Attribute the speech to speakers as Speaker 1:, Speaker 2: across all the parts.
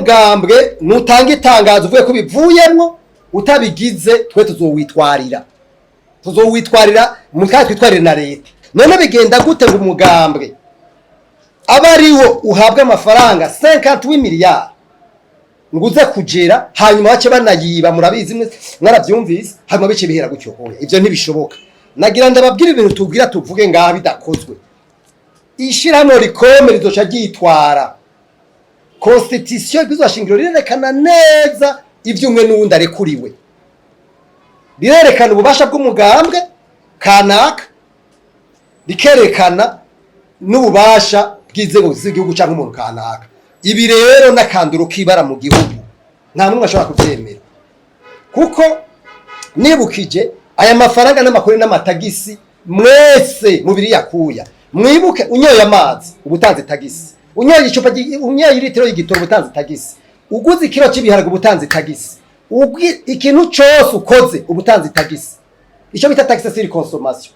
Speaker 1: Umugambwe nutanga itangazo uvuye ko bivuyemwo, utabigize twe tuzowitwarira, tuzowitwarira mutwe, twitwarire na leta. None bigenda gute ngo umugambwe aba ariwo uhabwa amafaranga 58 miliyari ngo uze kugera, hanyuma bace banayiba? Murabizi mwe, mwarabyumvise, hanyuma bice bihera gutyo? Hoya, ivyo ntibishoboka. Nagira ndababwira ibintu tubwira tuvuge ngaha: bidakozwe, ishirahamwe Olucome rizoca ryitwara. Constitution, ibwirizwa shingiro, rirerekana neza ivyo umwe n'uwundi arekuriwe, rirerekana ububasha bw'umugambwe kanaka, rikerekana n'ububasha bw'inzego z'igihugu cyangwa umuntu kanaka. Ibi rero n'akanduro k'ibara mu gihugu, nta n'umwe ashobora kubyemera, kuko nibukije aya mafaranga n'amakuru n'amatagisi mwese mubiri yakuya. Mwibuke, unyoye amazi uba utanze tagisi, unyoye icupa, unyoye litiro y'igitoro uba utanze tagisi, uguze ikiro cy'ibiharage uba utanze tagisi, ikintu cyose ukoze uba utanze tagisi, icyo bita taxe sur consommation.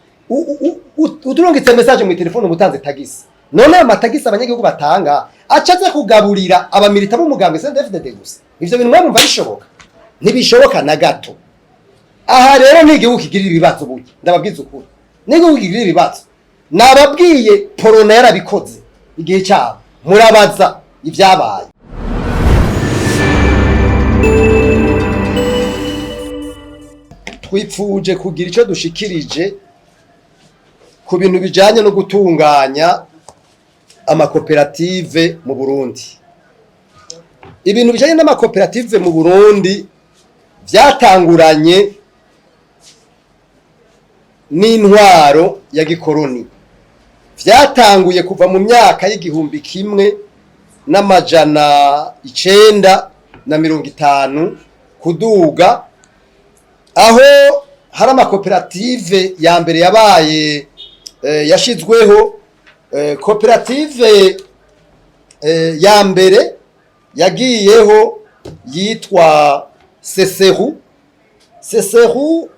Speaker 1: Uturungitse message mu telefone uba utanze tagisi. None ayo matagisi abanyagihugu batanga aca aza kugaburira abamilita b'umugambwe CNDD-FDD gusa? Ivyo bintu mwumva bishoboka? Ntibishoboka na gato. Aha rero ni igihugu kigirira ibibazo. Burya ndababwiza ukuri, ni igihugu kigirira ibibazo. Nababwiye, Uprona yarabikoze igihe cyabo, murabaza ibyabaye. Twipfuje kugira icyo dushikirije ku bintu bijanye no gutunganya amakoperative mu Burundi. Ibintu bijanye n'amakoperative mu Burundi byatanguranye n'intwaro ya gikoroni, vyatanguye kuva mu myaka y'1950 kuduga, aho hari amakoperative ya mbere yabaye, yashizweho. Koperative ya mbere yagiyeho yitwa Seseru. Seseru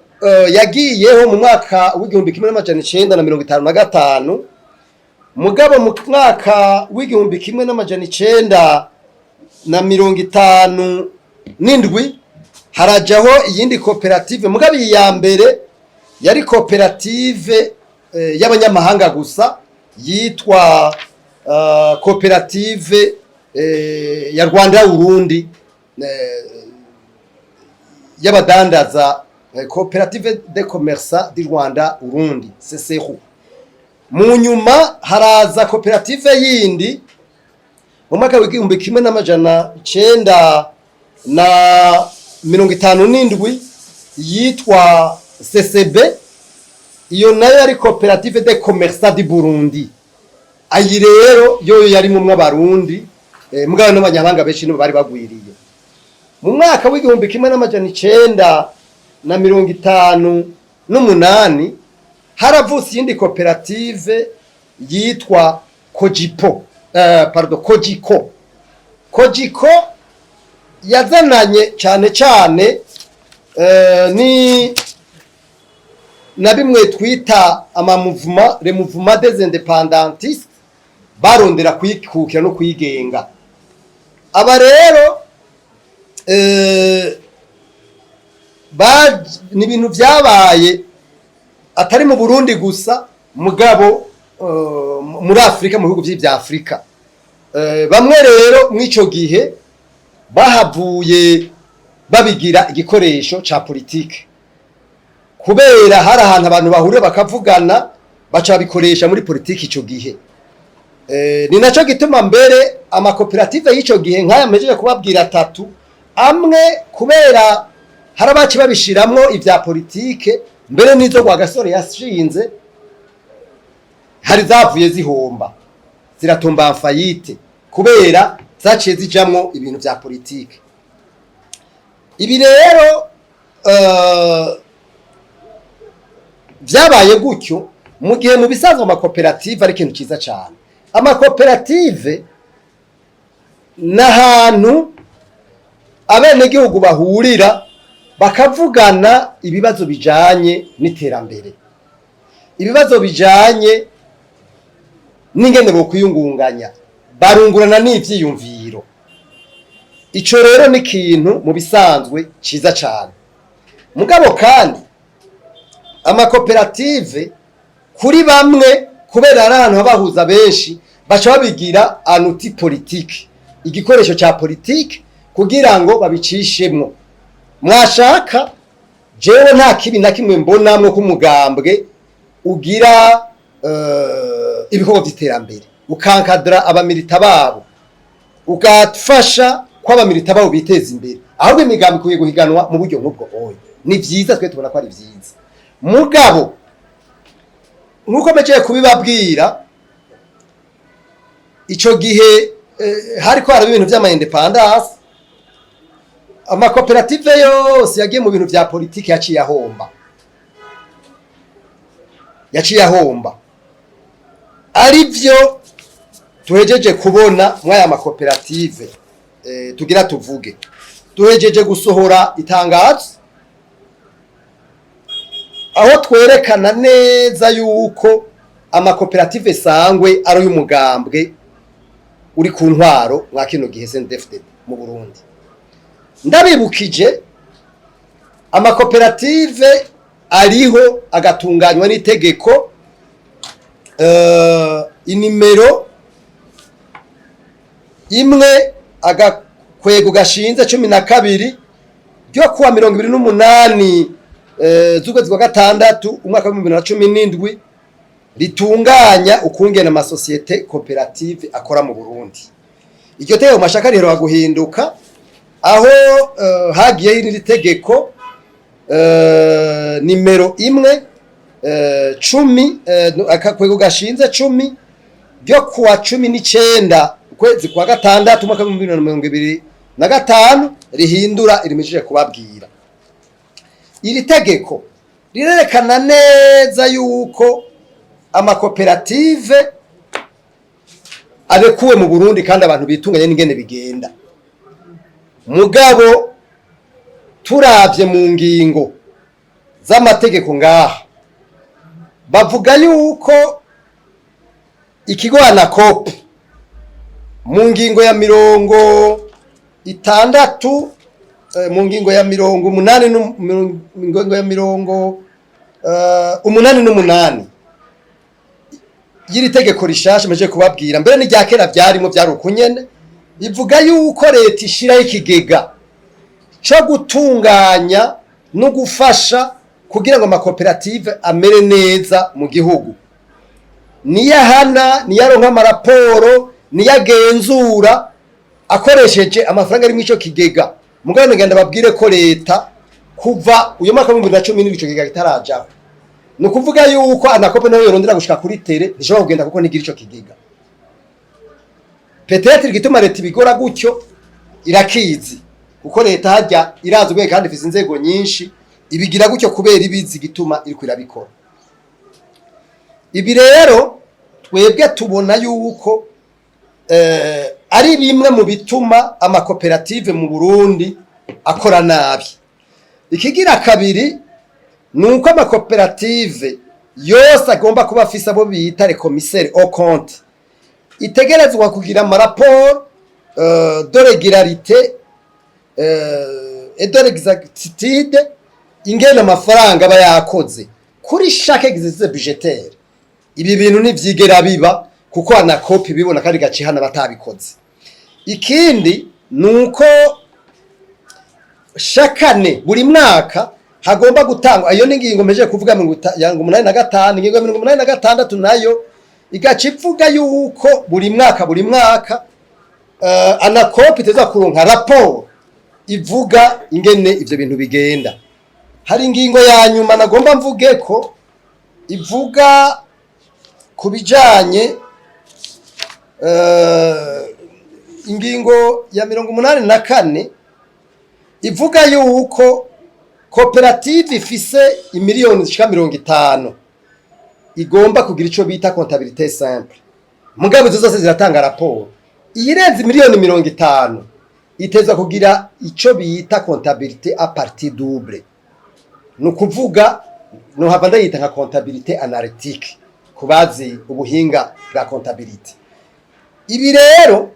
Speaker 1: yagiyeho mu mwaka w'1955, mugabo mu mwaka w'1957 harajaho iyindi koperative. Mugabo iyi ya mbere yari koperative y'abanyamahanga gusa, yitwa koperative ya Rwanda Urundi, y'abadandaza, Coopérative de commerçants du Rwanda Urundi, CCRU. Mu nyuma haraza koperative yindi mu mwaka w'1957 yitwa CCB. Iyo nayo yari Coopérative de commerçants du Burundi. Ayi rero yoyo yarimwo Abarundi, mugabo n'abanyamahanga benshi nibo bari bagwiriye. Mu mwaka w'1958 haravutse iyindi koperative yitwa Kojipo, pardon, Kojiko. Kojiko yazananye cyane cyane ni na bimwe twita ama mouvements, les mouvements des indépendantistes, barondera kwikukira no kwigenga. Aba rero ni ibintu byabaye atari mu Burundi gusa, mugabo muri Afrika, mu bihugu vy'ivya Afrika. Bamwe rero mw'ico gihe bahavuye babigira igikoresho ca politike, kubera hari ahantu abantu bahurira bakavugana, baca babikoresha muri politike ico gihe. Ni naco gituma mbere amakoperative y'ico gihe nk'aya mpejeje kubabwira atatu, amwe kubera hari abaci babishiramwo ivya politike, mbere n'izo Rwagasore yashinze hari zavuye zihomba, ziratomba faillite, kubera zaciye zijamwo ibintu vya politike. Ibi rero vyabaye gutyo mu gihe mu bisanzwe amakoperative ari ikintu ciza cane. Amakoperative n'ahantu abenegihugu bahurira bakavugana ibibazo bijanye n'iterambere, ibibazo bijanye n'ingene bokwiyungunganya, barungurana n'ivyiyumviro. Ico rero ni ikintu mu bisanzwe ciza cane. Mugabo kandi amakoperative kuri bamwe, kubera ari ahantu habahuza benshi, baca babigira un outil politique, igikoresho ca politike, kugira ngo babicishemwo. Mwashaka jewe nta kibi na kimwe mbonamwo ko umugambwe ugira ibikorwa vy'iterambere, ukankadra aba militants babo, ugafasha ko aba militants babo biteza imbere. Ahubwo imigambi ikwiye guhiganwa mu buryo nk'ubwo. Oya, ni vyiza, twe tubona ko ari vyiza. Mugabo nk'uko mejeye kubibabwira, ico gihe hariko haraba ibintu vy'ama indépendance, amakoperative yose yagiye mu bintu vya politiki yaciye ahomba, yaciye ahomba. Arivyo tuhejeje kubona mw'aya makoperative. Tugira tuvuge, duhejeje gusohora itangazo aho twerekana neza yuko amakoperative sangwe ari uy'umugambwe uri ku ntwaro mwa kino gihe, CNDD-FDD mu Burundi. Ndabibukije, amakoperative ariho agatunganywa n'itegeko inimero 1-12 ryo kuwa 28 z'ukwezi kwa gatandatu umwaka wa 2017, ritunganya ukungena amasosiyete koperative akora mu Burundi. Iryo tegeko mashaka riheruka guhinduka, aho hagiyeho irindi tegeko nimero 1 10 -10 ryo kuwa 19 ukwezi kwa gatandatu umwaka wa 2025, rihindura irimijije kubabwira. Iri tegeko rirerekana neza yuko amakoperative arekuwe mu Burundi kandi abantu bitunganye n'ingene bigenda. Mugabo turavye mu ngingo z'amategeko ngaha, bavuga yuko ikigo ANACOOP mu ngingo ya 60, mu ngingo ya 80, mu ngingo ya 88 y'iri tegeko rishasha meje kubabwira, mbere n'irya kera vyarimo vyari ukunyene, ivuga yuko leta ishiraho ikigega co gutunganya no gufasha kugira ngo amakoperative amere neza mu gihugu. Niyo ahana, niyo aronka amaraporo, niyo agenzura akoresheje amafaranga ari mw'ico kigega. Mugabo ngenda babwire ko leta kuva uyu mwaka wa 2017 ico kigega kitarajaho. Ni ukuvuga yuko ANACOOP nayo yorondera gushika kuri terrain ntishobora kugenda kuko ntigira ico kigega. Peut-être igituma leta ibigora gutyo irakizi, kuko leta hajya irazi ubwenge kandi ifise inzego nyinshi. Ibigira gutyo kubera ibizi igituma iriko irabikora. Ibi rero twebwe tubona yuko ari bimwe mu bituma amakoperative mu Burundi akora nabi. Ikigira kabiri ni uko amakoperative yose agomba kuba afise abo bita les commissaires aux comptes, itegerezwa kugira amaraporo de régularité et de l'exactitude ingene amafaranga aba yakoze kuri chaque exercice budgétaire. Ibi bintu ntivyigera biba, kuko ANACOOP bibona kandi gacihana batabikoze. Ikindi ni uko shakane, buri mwaka, hagomba gutangwa, iyo ni ingingo mpejeje kuvuga 85, ingingo ya 86 nayo igaca ivuga yuko buri mwaka, buri mwaka ANACOOP iteza kuronka raporo ivuga ingene ivyo bintu bigenda. Hari ingingo ya nyuma nagomba mvuge ko ivuga ku bijanye ingingo ya 84, ivuga yuko koperative ifise imiliyoni zishika 50 igomba kugira ico bita comptabilité simple. Mugabo izo zose ziratanga raporo. Iyirenze miliyoni 50 iteza kugira ico bita comptabilité à partie double, ni ukuvuga nohava ndayita nka comptabilité analytique ku bazi ubuhinga bwa comptabilité. Ibi rero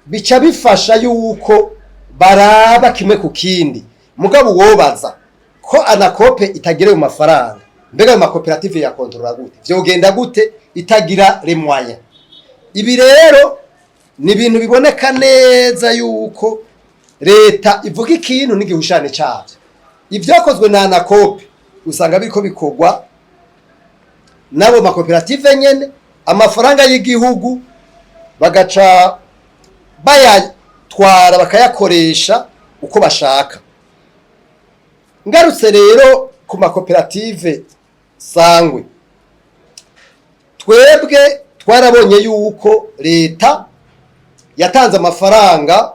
Speaker 1: bica bifasha yuko Baraba kimwe ku kindi. Mugabo uwobaza ko ANACOOP itagira ayo mafaranga, mbega ayo makoperative ya contrôla gute? Vyogenda gute itagira les moyens? Ibi rero ni ibintu biboneka neza yuko leta ivuga ikintu n'igihushane cavyo. Ivyakozwe na ANACOOP usanga biriko bikorwa n'abo makoperative nyene, amafaranga y'igihugu bagaca bayatwara, bakayakoresha uko bashaka. Ngarutse rero ku makoperative sangwe, twebwe twarabonye yuko leta yatanze amafaranga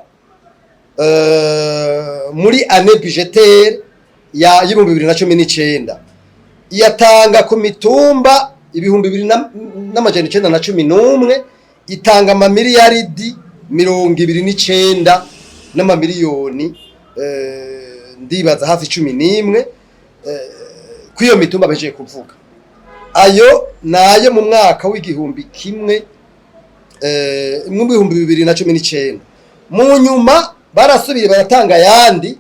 Speaker 1: muri année budgétaire ya 2019, iyatanga ku mitumba 2911, itanga amamiliyaridi 29 n'amamiliyoni ndibaza hafi 11 kw'iyo mitumba bejeje kuvuga. Ayo nayo mu mwaka w'igihumbi kimwe mu 2019. Mu nyuma barasubiye baratanga ayandi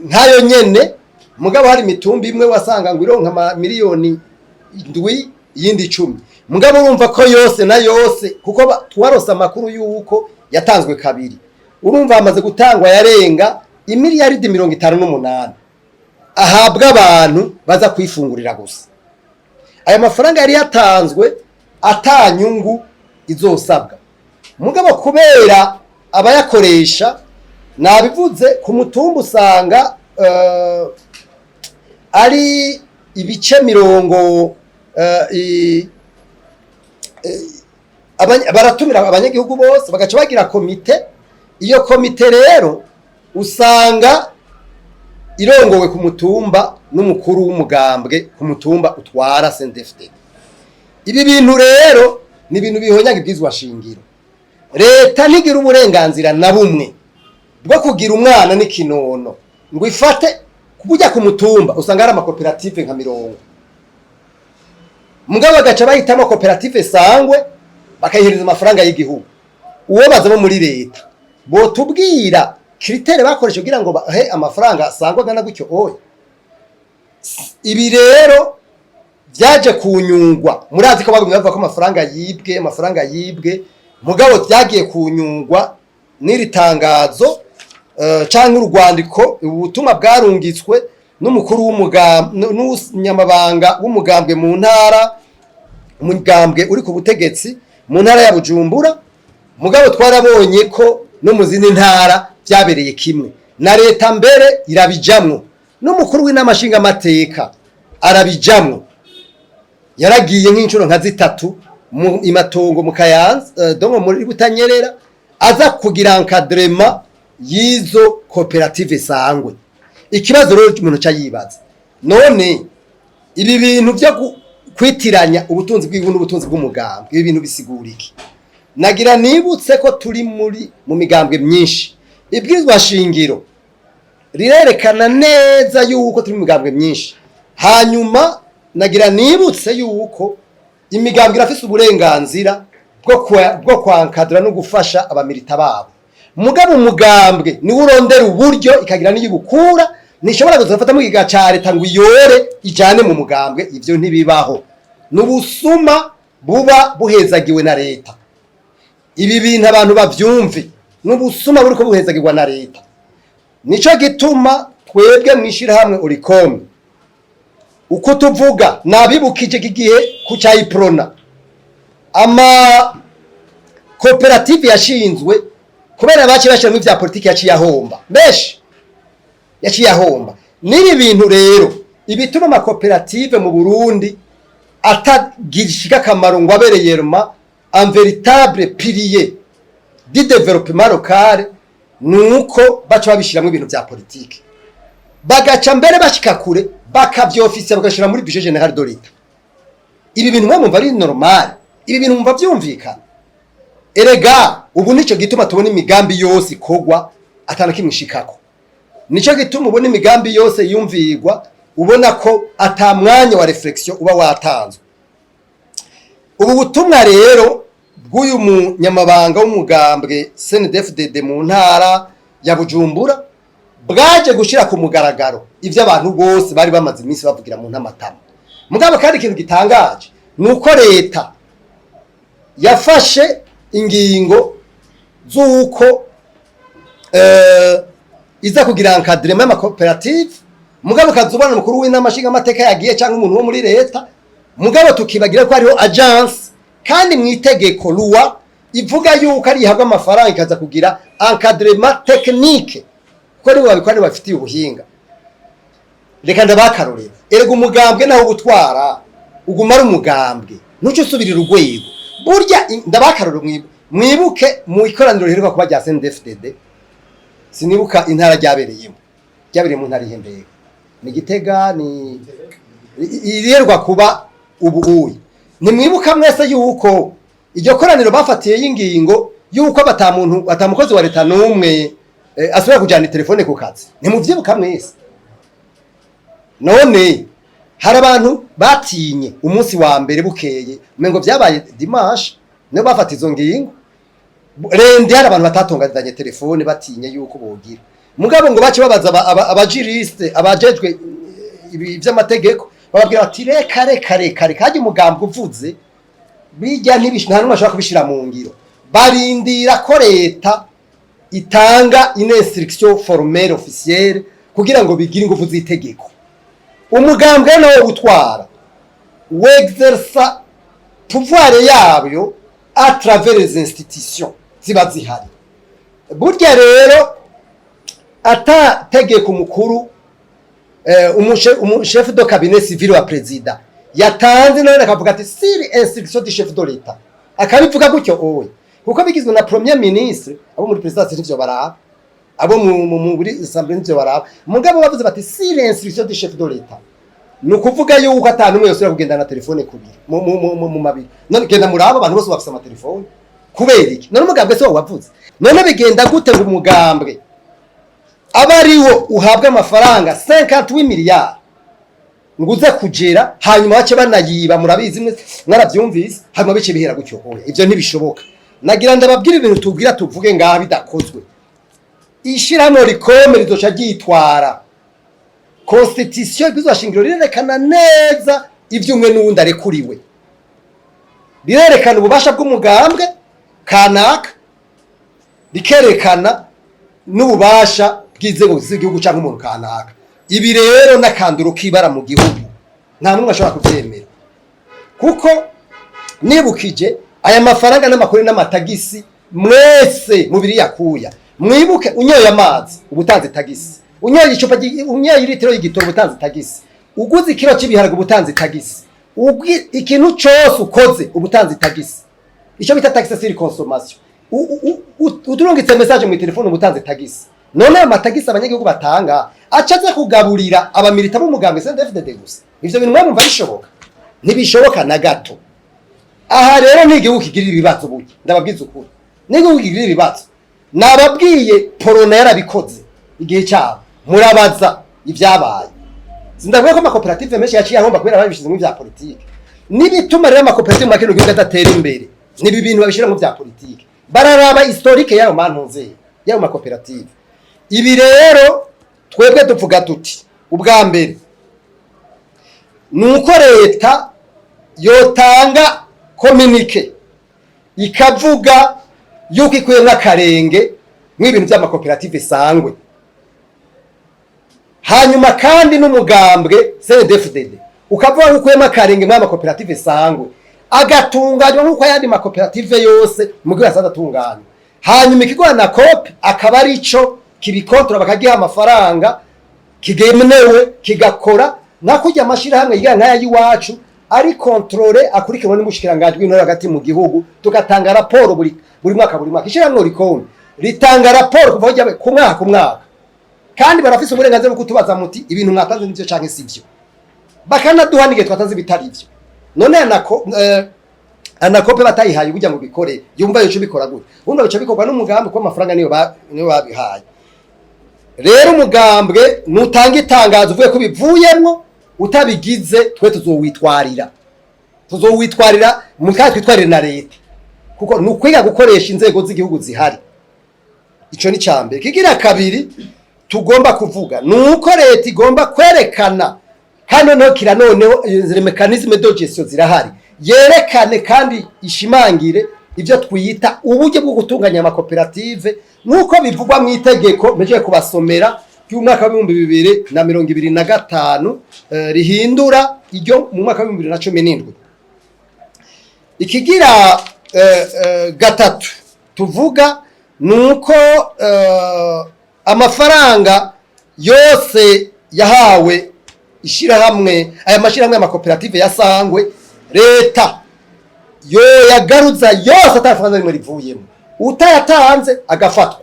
Speaker 1: nkayo nyene, mugabo hari imitumba imwe wasanga ngo ironka ama miliyoni 7, iyindi 10. Mugabo urumva ko yose na yose, kuko twarose amakuru yuko yatanzwe kabiri, urumva hamaze gutangwa yarenga imiliyaridi 58 ahabwa abantu baza kwifungurira gusa. Aya mafaranga yari yatanzwe atanyungu izosabwa, mugabo kubera abayakoresha, nabivuze, ku mutumba usanga ari ibice mirongo baratumira abanyagihugu bose, bagaca bagira komite. Iyo komite rero usanga irongowe ku mutumba n'umukuru w'umugambwe ku mutumba utwara CNDD-FDD. Ibi bintu rero ni ibintu bihonyaga ibwizwa shingiro. Leta ntigira uburenganzira na bumwe bwo kugira umwana n'ikinono ngo ifate kujya ku mutumba usanga hari amakoperative nka 40, mugabo bagaca bahitamo koperative sangwe, bakayihereza amafaranga y'igihugu. Uwo bazamo muri leta botubwira critères bakoresha kugira ngo bahe amafaranga sangwe angana gutyo oya. Ibi rero byaje kunyungwa. Murazi ko bagumye bavuga ko amafaranga yibwe, amafaranga yibwe, mugabo byagiye kunyungwa n'iri tangazo canke urwandiko, ubutumwa bwarungitswe n'umukuru w'umugambwe, n'umunyamabanga w'umugambwe mu ntara, umugambwe uri ku butegetsi mu ntara ya Bujumbura. Mugabo twarabonye ko no mu zindi ntara byabereye kimwe, na leta mbere irabijamwo, n'umukuru w'inama nshingamateka arabijamwo. Yaragiye nk'inshuro nka zitatu mu imatongo mu Kayanza, donc muri Butanyerera, aza kugira encadrement y'izo koperative sangwe. Ikibazo rero umuntu ca yibaza, none ibi bintu byo kwitiranya ubutunzi bw'igihugu n'ubutunzi bw'umugambwe, ibi bintu bisigura iki? Nagira nibutse ko turi muri mu migambwe myinshi. Ibwirizwa shingiro rirerekana neza yuko turi mu migambwe myinshi. Hanyuma nagira nibutse yuko imigambwe irafise uburenganzira bwo kwankadira no gufasha aba militants babo, mugabo umugambwe niwo urondera uburyo, ikagira n'iyo ubukura. Ntishobora kuzafata mu kiga ca leta ngo iyore ijane mu mugambwe. Ivyo ntibibaho, ni ubusuma buba buhezagiwe na leta. Ibi bintu abantu bavyumve, ni ubusuma buriko buhezagirwa na leta. Nico gituma twebwe mwishirahamwe OLUCOME, uko tuvuga, nabibukije iki gihe ku ca UPRONA, ama koperative yashinzwe kubera baciye bashiramwo ivya politiki, yaciye ahomba menshi, yaciye ahomba. N'ibi bintu rero ibituma amakoperative mu Burundi atagishika akamaro ngo abe réellement un véritable pilier du développement local, nuko baca babishiramwo ibintu vya politiki, bagaca mbere bashika kure bakavyofisa, bagashira muri budget général de l'État. Ibi bintu mwe mumva ari normal? Ibi bintu mumva vyumvikana? Erega ubu nico gituma tubona imigambi yose ikogwa atana kimwe ishikako. Nico gituma ubona imigambi yose yumvigwa, ubona ko ata mwanya wa réflexion uba watanzwe. Ubu butumwa rero bw'uyu munyamabanga w'umugambwe CNDD-FDD mu ntara ya Bujumbura bwaje gushira ku mugaragaro ivyo abantu bose bari bamaze iminsi bavugira mu ntamatama. Mugabo kandi ikintu gitangaje ni uko leta yafashe ingingo z'uko iza kugira encadrement y'amakoperative, mugabo kazubana umukuru w'inama nshingamateka yagiye cyangwa umuntu wo muri leta, mugabo tukibagira ko hariho agence, kandi mu itegeko loi ivuga yuko ari ihabwa amafaranga ikaza kugira encadrement technique, kuko nibo babikora, nibo bafitiye ubuhinga. Reka ndabakarorera. Erega umugambwe naho gutwara uguma ari umugambwe, ntuce usubirira urwego. Burya ndabakarorera, mwibuke mu ikoraniro riheruka kuba rya CNDD-FDD, sinibuka intara ryabereyemo, ryabereye mu ntara ihembeye, ni Gitega, ni iriherwa kuba ubu uyi. Ntimwibuka mwese yuko iryo koraniro bafatiye y'ingingo yuko batamuntu atamukozi wa leta n'umwe asubira kujana telefone ku kazi? Ntimuvyibuka mwese? None hari abantu batinye umunsi wa mbere bukeye, umengo vyabaye dimanche niyo bafata izo ngingo, lundi hari abantu batatongazanye telefone batinye yuko bogira. Mugabo ngo bace babaza abajuristes abajejwe ibi vy'amategeko, bababwira bati: "Reka, reka, reka, reka, hajya umugambi uvuze bijya nta n'umwe ashobora kubishira mu ngiro." Barindira ko leta itanga une instruction formelle officielle kugira ngo bigire ingufu z'itegeko. Umugambwe nawo utwara wexerça pouvoir yabyo à travers les institutions ziba zihari. Burya rero ata tegeko umukuru umuchef de cabinet civil wa président yatanze, nawe akavuga ati "sur instruction du chef de l'État", akabivuga gutyo owe, kuko bigizwe na premier ministre, abo muri présidence ntivyo baraba, abo muri assemblée ntivyo baraba, mugabo bavuze bati "sur instruction du chef de l'État", ni ukuvuga yuko ata n'umwe yosubira kugenda na telefone kubiri mu mabiri. None genda murabo, abantu bose bafise amatelefone, kubera iki? None umugambwe se wavuze? None bigenda gute ngo umugambwe aba ariwo uhabwa amafaranga 58 miliyari ngo uze kugera, hanyuma bace banayiba? Murabizi mwe, mwarabyumvise, hanyuma bice bihera gutyo? Hoya, ivyo ntibishoboka. Nagira ndababwira ibintu tubwira tuvuge ngaha bidakozwe, ishirahamwe rikome rizoca ryitwara. Constitution, ibwirizwa shingiro rirerekana neza ivyo umwe n'uwundi arekuriwe, rirerekana ububasha bw'umugambwe kanaka, rikerekana n'ububasha bw'inzego z'igihugu cyangwa umuntu kanaka. Ibi rero n'akanduro k'ibara mu gihugu, nta n'umwe ashobora kubyemera, kuko nibukije aya mafaranga n'amakuru n'amatagisi mwese mubiri yakuya. Mwibuke, unyoye amazi uba utanze tagisi, unyoye icupa unyoye litiro y'igitoro uba utanze tagisi, uguze ikiro cy'ibiharage uba utanze tagisi, ikintu cyose ukoze uba utanze tagisi, icyo bita taxe sur consommation. Uturungitse message mu telefone uba utanze tagisi. None ayo matagisi abanyagihugu batanga aca aza kugaburira abamilitants b'umugambwe CNDD-FDD gusa? Ivyo bintu mwumva bishoboka? Ntibishoboka na gato. Aha rero ni igihugu kigirira ibibazo. Burya ndababwiza ukuri, ni igihugu kigirira ibibazo. Nababwiye, Uprona yarabikoze igihe cyabo, murabaza ibyabaye. Sindavuga ko amakoperative menshi yaciye ahomba kubera babishyize mu bya politike. N'ibituma rero amakoperative mu kino gihugu adatera imbere nibi bintu babishyira mu bya politike. Bararaba historique y'ayo mantuze y'ayo makoperative. Ibi rero twebwe tuvuga tuti: ubwa mbere ni uko leta yotanga communiqué ikavuga yuko ikuyemo akarenge nk'ibintu by'amakoperative sangwe, hanyuma kandi n'umugambwe CNDD-FDD ukavuga ko ukuyemo akarenge muri amakoperative sangwe, agatunganywa nk'uko ayandi makoperative yose mu gihugu asanzwe atunganywa, hanyuma ikigo ANACOOP akaba arico kibikontora, bakagiha amafaranga kigenewe, kigakora nka kurya amashirahamwe yiga nk'aya y'iwacu ari contrôlé, akurikiranwa n'umushikiranganji w'intore hagati mu gihugu, tugatanga raporo buri mwaka. Buri mwaka ishirahamwe Olucome ritanga raporo kuva aho ryabaye ku mwaka ku mwaka, kandi barafise uburenganzira bwo kutubaza muti: "Ibintu mwatanze nivyo canke sivyo?" Bakanaduha n'igihe twatanze ibitari ivyo. None ANACOOP batayihaye kugira ngo bikore, yumva yoco bikora gute? Ubundi bica bikorwa n'umugambi, kuko amafaranga niyo babihaye. Rero umugambwe nutanga itangazo uvuye ko bivuyemwo, utabigize twe tuzowitwarira, tuzowitwarira mu kandi twitwarire na leta. Kuko ni ukwiga gukoresha inzego z'igihugu zihari. Ico ni cambere. Kigira kabiri tugomba kuvuga ni uko leta igomba kwerekana, kandi noneho kira noneho izi mécanismes de gestion zirahari, yerekane kandi ishimangire ibyo twita uburyo bwo gutunganya amakoperative nk'uko bivugwa mu itegeko mpejeje kubasomera ry'umwaka wa 2025, rihindura iryo mu mwaka wa 2017. Ikigira gatatu tuvuga ni uko amafaranga yose yahawe ishyirahamwe, aya mashyirahamwe y'amakoperative yasangwe, leta yoyagaruza yose atafaranga rimwe rivuyemo, utayatanze agafatwa.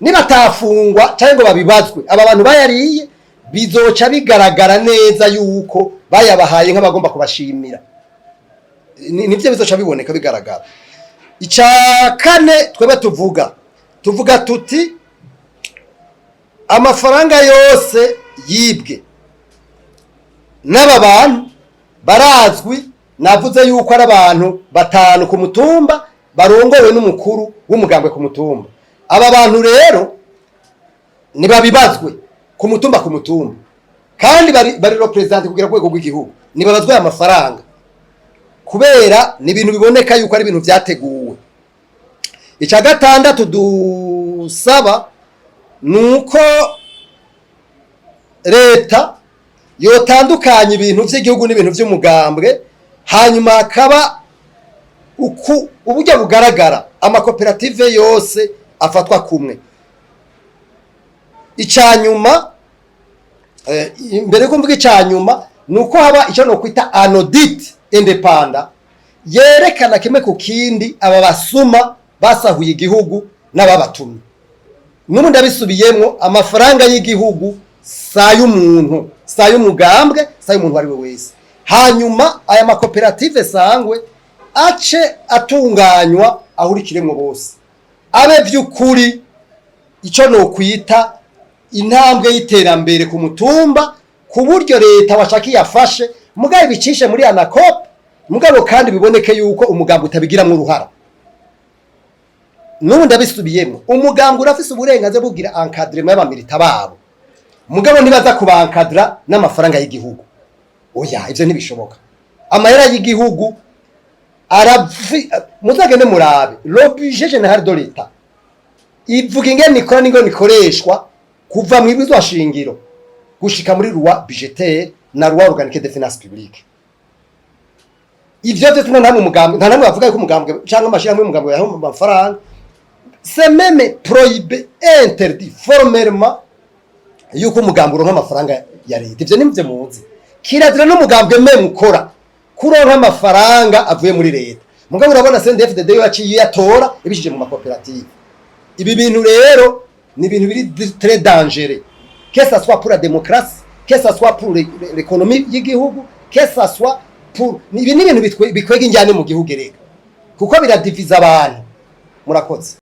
Speaker 1: Niba atafungwa cyangwa ngo babibazwe, aba bantu bayariye bizoca bigaragara neza yuko bayabahaye nk'abagomba kubashimira. Nivyo bizoca biboneka bigaragara. Icya kane twebwe tuvuga tuti amafaranga yose yibwe n'aba bantu barazwi. Navuze yuko ari abantu batanu ku mutumba barongowe n'umukuru w'umugambwe ku mutumba. Aba bantu rero ntibabibazwe ku mutumba ku mutumba, kandi bari représentés kugira rwego rw'igihugu, ntibabazwe aya mafaranga kubera ni ibintu biboneka yuko ari ibintu byateguwe. Icya gatandatu dusaba ni uko leta yotandukanya ibintu by'igihugu n'ibintu by'umugambwe, hanyuma hakaba uku uburyo bugaragara amakoperative yose afatwa kumwe. Icya nyuma, imbere yuko mvuga icya nyuma, ni uko haba icyo nokwita un audit indépendant yerekana kimwe ku kindi aba basuma basahuye igihugu n'ababatumye. N'ubu ndabisubiyemwo, amafaranga y'igihugu si ay'umuntu, si ay'umugambwe, si ay'umuntu uwo ari we wese. Hanyuma aya makoperative sangwe ace atunganywa ahurikiremwo bose, abe by'ukuri icyo nokwita intambwe y'iterambere ku mutumba, ku buryo leta washaka iyafashe mugabo ibicishe muri ANACOOP, mugabo kandi biboneke yuko umugambi utabigiramwo uruhara. N'ubu ndabisubiyemo, umugambi urafise uburenganzira bwo kugira encadrement y'aba militants babo, mugabo ntibaza kubankadra n'amafaranga y'igihugu. Oya, ivyo ntibishoboka. Amahera y'igihugu aravi, muzagende murabe le budget général de l'État ivuga ingene ikora n'ingene ikoreshwa, kuva mu ibwirizwa shingiro gushika muri loi budgétaire na loi organique de finances publiques. Ivyo vyose nta namwe umugambi, nta namwe bavuga yuko umugambwe cyangwa amashirahamwe y'umugambwe yaha amafaranga. C'est même prohibé, interdit formellement yuko umugambwe uronka amafaranga ya leta. Ivyo nivyo muzi. Kirazira n'umugambwe même ukora kuronka amafaranga avuye muri leta. Mugabo urabona CNDD-FDD yo yaciye yatora ibishije mu makoperative. Ibi bintu rero ni ibintu biri très dangereux, que ça soit pour la démocratie, que ça soit pour l'économie y'igihugu, que ça soit pour ibi ni ibintu bikwega injyane mu gihugu erega, kuko biradiviza abantu. Murakoze.